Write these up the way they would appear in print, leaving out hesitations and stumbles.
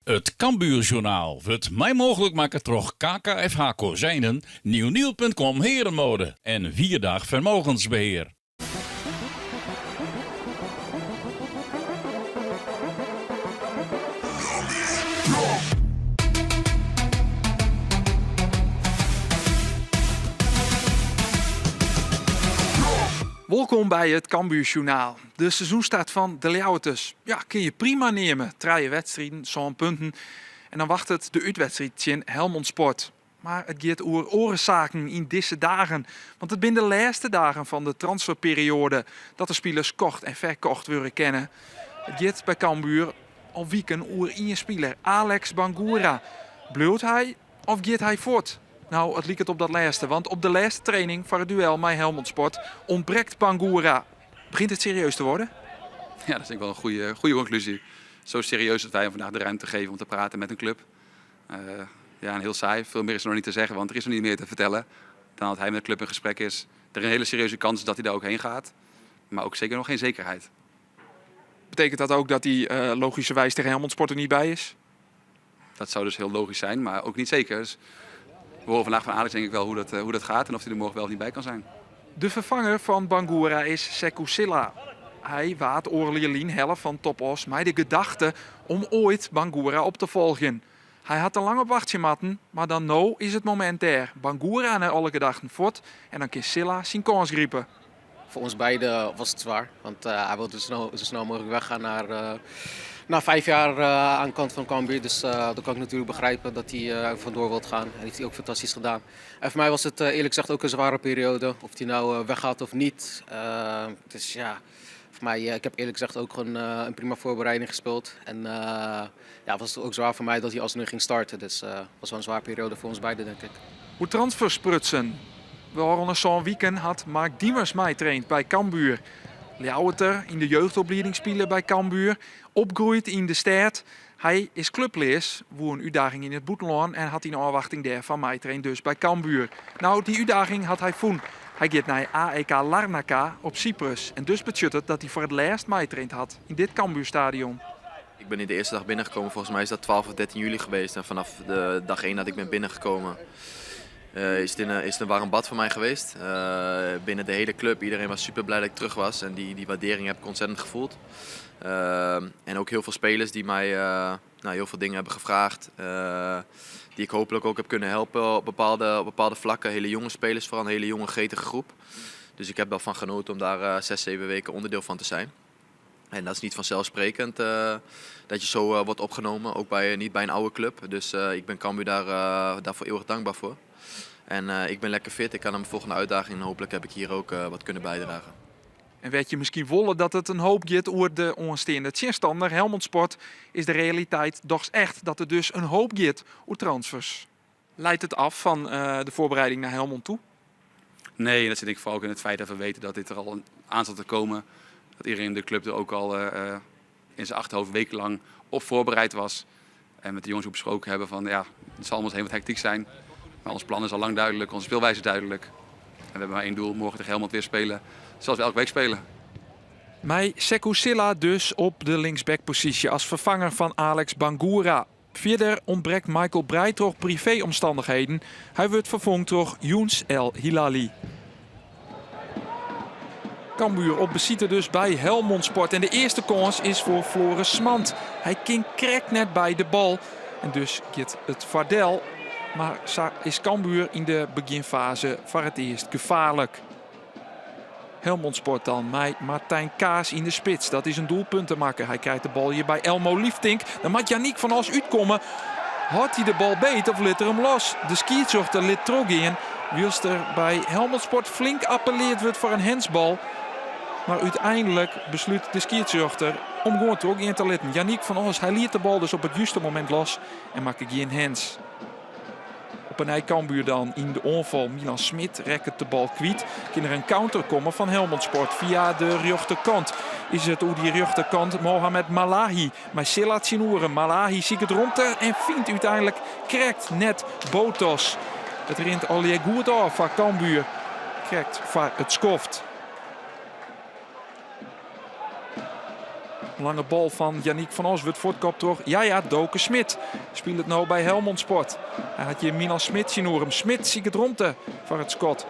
It Cambuurjournaal wurdt mei mooglik makke troch KKFH Kozijnen, Nieuwnieuw.com Herenmode en Wierdag Vermogensbeheer. Wolkom by it Cambuurjournaal. De seizoenstart fan de Ljouwerters, ja, kin je prima neame. Trije wedstriden, sân punten. En dan wachtet de útwedstriid tsjin Helmond Sport. Mar it giet oer oare saken yn dizze dagen. Want it binne de lêste dagen fan de transferperioade dat de spilers kocht en ferkocht wurde kinne. It giet by Cambuur al wiken oer ien spiler, Alex Bangura. Bliuwt hy of giet hy fuort? No, it liket op dat lêste, want op de lêste training foar it duel mei Helmond Sport ûntbrekt Bangura. Begint het serieus te worden? Ja, dat is denk ik wel een goede, goede conclusie. Zo serieus dat wij hem vandaag de ruimte geven om te praten met een club. Ja, en heel saai. Veel meer is er nog niet te zeggen, want er is nog niet meer te vertellen dan dat hij met de club in gesprek is. Er is een hele serieuze kans dat hij daar ook heen gaat. Maar ook zeker nog geen zekerheid. Betekent dat ook dat hij logischerwijs tegen Helmond Sport er niet bij is? Dat zou dus heel logisch zijn, maar ook niet zeker. Dus we horen vandaag van Alex denk ik wel hoe dat gaat en of hij er morgen wel of niet bij kan zijn. De ferfanger fan Bangura is Sekou Sylla. Hy waard oardel jier lyn helle fan TOP Oss mei de gedachte om oait Bangura op te folgjen. Hy hat der lang op wachtsje moatten, mar dan no is it momint dêr. Bangura nei alle gedachten fuort en dan kin Sylla syn kâns gripe. Voor ons beiden was het zwaar, want hij wilde zo snel mogelijk weggaan naar, na 5 jaar aan de kant van Cambuur. Dus dat kan ik natuurlijk begrijpen dat hij vandoor wilt gaan. En heeft hij ook fantastisch gedaan. En voor mij was het eerlijk gezegd ook een zware periode. Of hij nou weggaat of niet. Dus ja, voor mij, ik heb eerlijk gezegd ook gewoon een prima voorbereiding gespeeld. En ja, was het ook zwaar voor mij dat hij alsnog ging starten. Dus het was wel een zware periode voor ons beiden, denk ik. Oer transfers sprutsen. Ôfrûne sân wiken hat Mark Diemers meitraind by Cambuur. Ljouwerter yn de jeugdoplieding spile by Cambuur, opgroeid yn de stêd. Hy is klupleas, woe in útdaging yn it bûtenlân en hat yn ôfwachting dêrfan meitraind dus by Cambuur. No, dy útdaging hat hy fûn. Hy giet nei AEK Larnaca op Cyprus en dus betsjut it dat hy foar it lêst meitraind hat yn dit Cambuurstadion. Ik ben niet de eerste dag binnengekomen, volgens mij is dat 12 of 13 juli geweest. En vanaf de dag 1 dat ik ben binnengekomen, is het een warm bad voor mij geweest. Binnen de hele club, iedereen was super blij dat ik terug was. En die waardering heb ik ontzettend gevoeld. En ook heel veel spelers die mij, nou, heel veel dingen hebben gevraagd. Die ik hopelijk ook heb kunnen helpen op bepaalde vlakken. Hele jonge spelers, vooral een hele jonge, gretige groep. Dus ik heb daarvan genoten om daar 6, 7 weken onderdeel van te zijn. En dat is niet vanzelfsprekend dat je zo wordt opgenomen, ook niet bij een oude club. Dus ik ben Cambuur daarvoor eeuwig dankbaar voor. En ik ben lekker fit, ik kan aan mijn volgende uitdaging en hopelijk heb ik hier ook wat kunnen bijdragen. En wit je miskien wol dat it in hoop giet oer de oansteande tsjinstanner Helmond Sport, is de realiteit dochs echt dat der dus in hoop giet oer transfers. Leidt it ôf fan de foarbereiding nei Helmond ta? Nee, dat zit ik vooral ook in het feit dat we weten dat dit er al aan zat te komen. Dat iedereen in de club er ook al in zijn achterhoofd wekenlang op voorbereid was. En met de jongens ook besproken hebben van ja, het zal om ons heen wat hectiek zijn. Maar ons plan is al lang duidelijk, onze speelwijze is duidelijk. En we hebben maar één doel, morgen tegen Helmond weer spelen. Zoals we elke week spelen. Mei Sekou Sylla dus op de linksbackposysje as ferfanger fan Alex Bangura. Fierder ûntbrekt Michael Breij troch privéomstannichheden. Hy wurdt ferfongen troch Younes El Hilali. Cambuur op besite dus by Helmond Sport. En de earste kâns is foar Floris Smand. Hy kin krekt net by de bal. En dus giet it foardel. Mar sa is Cambuur yn de begjinfaze foar it earst gefaarlik. Helmond Sport dan mei Martijn Kaars yn de spits. Dat is in doelpuntemakker. Hy krijt de bal hjir by Elmo Lieftink. Dan moat Yannick van Os útkomme. Hâldt hy de bal beet of lit er him los? De skiedsrjochter lit trochgean. Wylst der by Helmond Sport flink appellearre wurdt foar in handsbal. Mar úteinlik beslút de skiedsrjochter om gewoan trochgean te litten. Yannick van Os, hy liet de bal dus op it juste momint los en makke gjin hands. Op 'e nij Cambuur dan yn de oanfal. Milan Smit rekket de bal kwyt. Kin der in counter komme fan Helmond Sport fia de rjochterkant. Is it oer dy rjochterkant Mohamed Malahi. Mei Sylla tsjinoer. Malahi siket romte en fynt úteinlik krekt net Botos. It rint allegear goed ôf foar Cambuur. Krekt foar it skoft. Lange bal fan Yannick van Os wurdt fuortkopt troch Jaja Doke Smit. Spilet no by Helmond Sport. Hy hat hjir Milan Smit tsjinoer him. Smit siket romte foar it skot.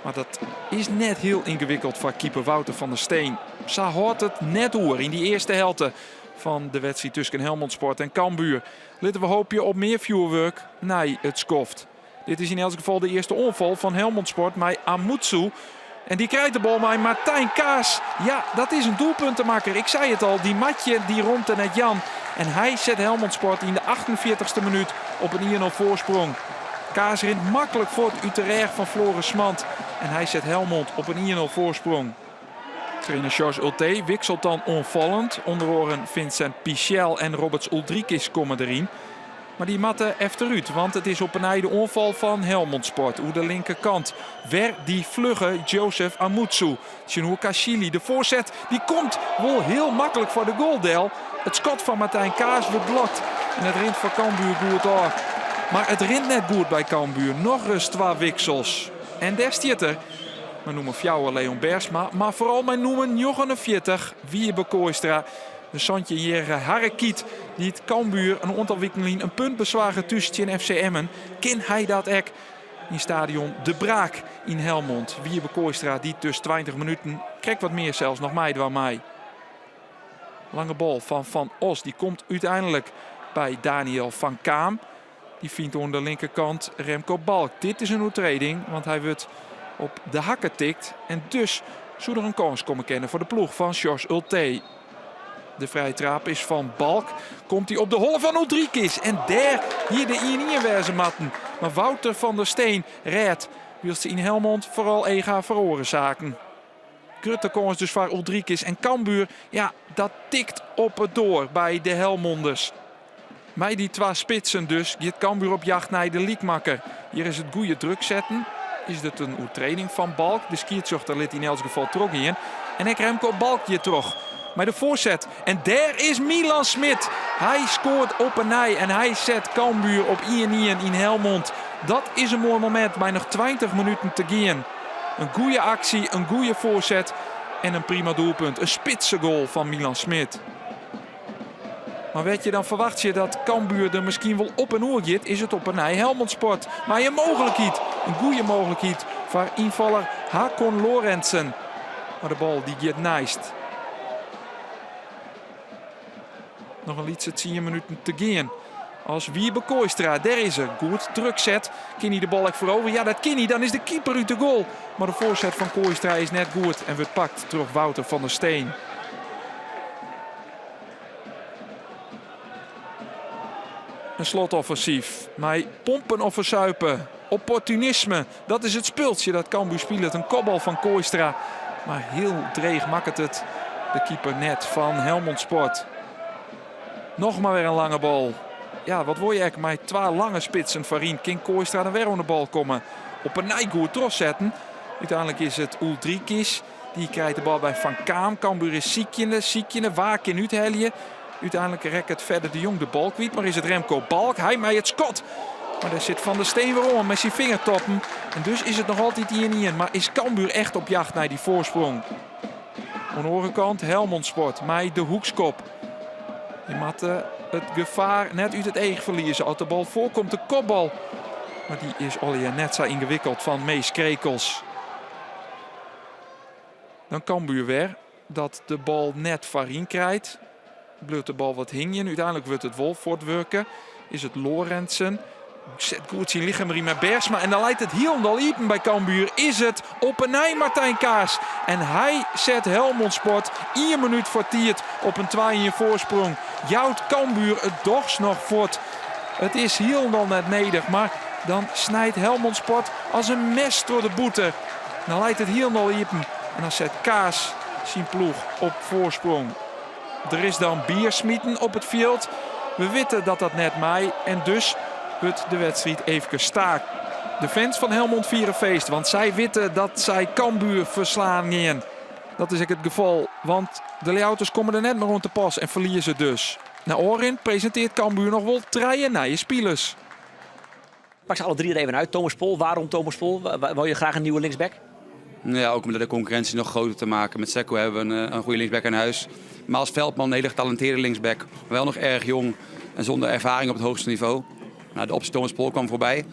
Mar dat is net hiel yngewikkeld foar keeper Wouter van der Steen. Sa hâldt it net oer yn dy earste helte fan de wedstriid tusken Helmond Sport en Cambuur. Litte we hoopje op mear fjoerwurk nei it skoft. Dit is yn elts gefal de earste oanfal fan Helmond Sport mei Amutsu. En dy krijt de bal mei Martijn Kaars. Ja, dat is in doelpuntemakker. Ik sei it al, dy moat je dy romte net jaan. En hy set Helmond Sport yn de 48ste minút op in 1-0 foarsprong. Kaars rint maklik fuort út de rêch fan Floris Smand. En hy set Helmond op in 1-0 foarsprong. Trainer Sjors Ultee wikselt dan oanfallend. Under oaren Vincent Pichel en Roberts Uldrikis komme deryn. Mar dy moatte efterút, want it is op 'e nij de oanfal fan Helmond Sport oer de linkerkant. Wer dy flugge Joseph Amutsu tsjinoer Kashili. De foarset dy komt wol hiel maklik foar de goal del. It skot fan Martijn Kaars wurdt blokt en it rint foar Cambuur goed ôf. Mar it rint net goed by Cambuur. Nochris twa wiksels en dêr stiet er. Mei nûmer fjouwer Leon Bergsma, mar foaral mei nûmer 49 Wiebe Kooistra. De santjinjierrige Harrekyt, dy't Cambuur in oantal wiken lyn in punt besoarge thús tsjin FC Emmen, kin hy dat ek yn stadion De Braak yn Helmond. Wiebe Kooistra dy't dus 20 minuten, krekt wat mear sels, noch meidwaan mei. Lange bal fan Van Os, dy komt úteinlik by Daniel van Kaam. Dy fynt oan de linkerkant Remco Balk. Dit is in oertreding, want hy wurdt op de hakke tikt. En dus soe der in kâns komme kinne foar de ploech fan Sjors Ultee. De frije traap is fan Balk. Komt hy op de holle fan Uldrikis. En dêr hie de 1-1 wêze moatten. Mar Wouter van der Steen rêdt, wylst se yn Helmond foaral each ha foar oare saken. Grutte kâns dus foar Uldrikis en Cambuur. Ja, dat tikt op 'e doar by de Helmonders. Mei dy twa spitsen dus giet Cambuur op jacht nei de lykmakker. Hjir is it goede druk setten. Is it in oertreding fan Balk? De skiedsrjochter lit yn elts gefal trochgean. En ek Remco Balk giet troch mei de foarset. En dêr is Milan Smit. Hy skoart op 'e nij en hy set Cambuur op 1-1 yn Helmond. Dat is in moai momint mei noch 20 minuten te gean. In goede aksje, in goede foarset en in prima doelpunt. In spitsegoal fan Milan Smit. Mar wêr't je dan ferwachtsje dat Cambuur der miskien wol op en oer giet, is it op 'e nij Helmond Sport. Mei in mooglikheid, in goede mooglikheid foar ynfaller Hakon Lorentzen. Mar de bal dy giet neist. Noch in lytse tsien minuten te gean. As Wiebe Kooistra, dêr is er, goed druk set. Kin hy de bal ek feroverje? Ja, dat kin hy. Dan is de keeper út de goal. Mar de foarset fan Kooistra is net goed en wurdt pakt troch Wouter van der Steen. In slotoffensyf mei pompen of fersuipen. Opportunisme, dat is it spultsje dat Cambuur spilet. In kopbal fan Kooistra, mar hiel dreech makket it de keeper net fan Helmond Sport. Noch mar wer in lange bal. Ja, wat wol je ek mei twa lange spitsen foaryn? Kin Kooistra dan wer oan de bal komme? Op 'e nij goed trochsetten. Uteinlik is it Uldrikis. Dy krijt de bal by Van Kaam. Cambuur is sykjende, sykjende. Wa kin úthelje? Uteinlik rekket Fedde de Jong de bal kwyt, mar is it Remco Balk. Hy mei it skot. Mar dêr sit Van der Steen wer oan mei syn fingertoppen. En dus is it noch altyd 1-1. Mar is Cambuur echt op jacht nei dy foarsprong? Oan de oare kant Helmond Sport mei de hoekskop. Je moatte it gefaar net út it each ferlieze. As de bal foarkomt, de kopbal. Mar dy is allegear net sa yngewikkeld fan Mees Krekels. Dan Cambuur wer dat de bal net foaryn krijt. Bliuwt de bal wat hingjen. Uteinlik wurdt it wol fuortwurke. Is it Lorentzen. Set goed syn lichem deryn mei Bergsma. En dan leit it hielendal iepen by Cambuur. Is it op 'e nij Martijn Kaars. En hy set Helmond Sport ien minút foar tiid op in 2-1 foarsprong. Jout Cambuur it dochs noch fuort. It is hielendal net nedich, mar dan snijt Helmond Sport as in mes troch de bûter. Dan leit it hielendal iepen en dan set Kaars syn ploech op foarsprong. Der is dan bier smiten op it fjild. We witte dat dat net mei en dus wurdt de wedstriid eefkes staakt. De fans fan Helmond fiere feest, want sy witte dat sy Cambuur ferslaan gean. Dat is ek it gefal, want de Ljouwerters komme der net mear oan te pas en ferlieze dus. Nei ôfrin presinteart Cambuur noch wol trije nije spilers. Pak ze alle drie er even uit. Thomas Pol, waarom Thomas Pol? Wil je graag een nieuwe linksback? Nou ja, ook om de concurrentie nog groter te maken. Met Secco hebben we een goede linksback in huis. Miles Veldman, een hele getalenteerde linksback. Maar wel nog erg jong en zonder ervaring op het hoogste niveau. Nou, de optie Thomas Pol kwam voorbij.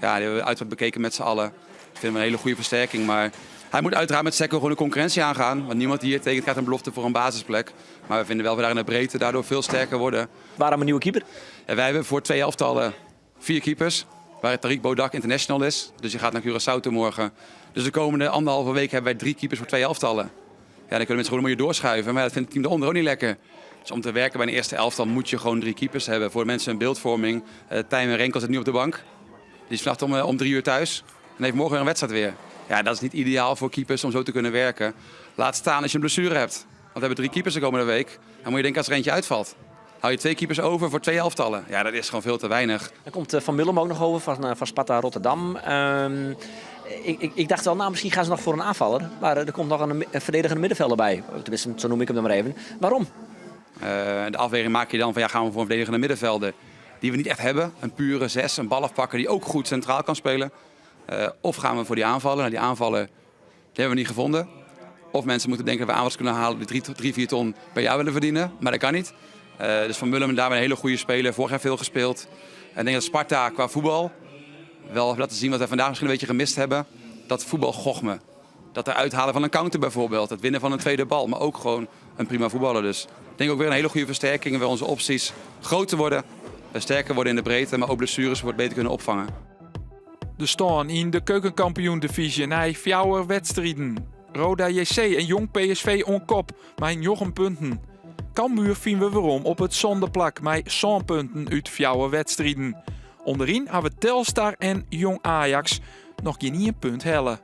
Ja, die hebben we uiteraard bekeken met z'n allen. Dat vinden we een hele goede versterking. Maar hij moet uiteraard met Secco gewoon de concurrentie aangaan. Want niemand die hier tekent krijgt een belofte voor een basisplek. Maar we vinden wel dat we daar in de breedte daardoor veel sterker worden. Waarom een nieuwe keeper? En wij hebben voor twee elftallen vier keepers. Waar Tariq Bodak international is. Dus je gaat naar Curaçao toe morgen. Dus de komende anderhalve week hebben wij drie keepers voor twee elftallen. Ja, dan kunnen mensen gewoon een mooie doorschuiven. Maar dat vindt het team eronder ook niet lekker. Dus om te werken bij een eerste elftal moet je gewoon drie keepers hebben. Voor de mensen een beeldvorming. Uh, Tijmen Renkel zit nu op de bank. Die is vannacht om, eh, om 3 uur thuis. En heeft morgen weer een wedstrijd weer. Ja, dat is niet ideaal voor keepers om zo te kunnen werken. Laat staan als je een blessure hebt. Want we hebben drie keepers de komende week. Dan moet je denken als er eentje uitvalt. Hou je twee keepers over voor twee elftallen. Ja, dat is gewoon veel te weinig. Dan komt eh, Van Willem ook nog over van, van Sparta Rotterdam. Ehm, ik, ik, ik, dacht wel, nou misschien gaan ze nog voor een aanvaller. Maar er komt nog een, een verdedigende middenvelder bij. Tenminste, zo noem ik hem dan maar even. Waarom? Uh, de afweging maak je dan van ja, gaan we voor een verdedigende middenvelder die we niet echt hebben. Een pure zes, een balafpakker die ook goed centraal kan spelen. Uh, of gaan we voor die aanvallen? Nou, die aanvallen die hebben we niet gevonden. Of mensen moeten denken dat we aanvallers kunnen halen die 3, 4 ton per jaar willen verdienen. Maar dat kan niet. Uh, dus Van Mullum daar een hele goede speler. Vorig jaar veel gespeeld. En ik denk dat Sparta qua voetbal wel heeft laten zien wat wij vandaag misschien een beetje gemist hebben. Dat voetbalgochme. Dat eruit halen van een counter bijvoorbeeld. Het winnen van een tweede bal. Maar ook gewoon een prima voetballer. Dus ik denk ook weer een hele goede versterking. Waar onze opties groter worden. Sterker worden in de breedte. Maar ook blessures wordt beter kunnen opvangen. De stân yn de Keuken Kampioen Divisie nei fjouwer wedstriden. Roda JC en Jong PSV oan kop mei njoggen punten. Cambuur fine we werom op it sânde plak mei sân punten út fjouwer wedstriden. Underyn hawwe Telstar en Jong Ajax noch gjin punt helle.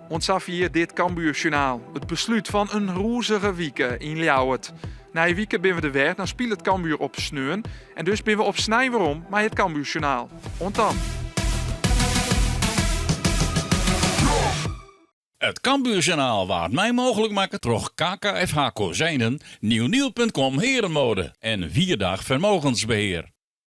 Oant safier dit Cambuur Sjoernaal. It beslút fan in rûzige wike yn Ljouwert. Nije wike binne we der wer, dan spilet Cambuur op sneon. En dus binne we op snein werom mei it Cambuur Sjoernaal. Oant dan. It Cambuurjournaal waard mei mooglik makke troch KKFH Kozijnen, Nieuwnieuw.com Herenmode en Vierdag Vermogensbeheer.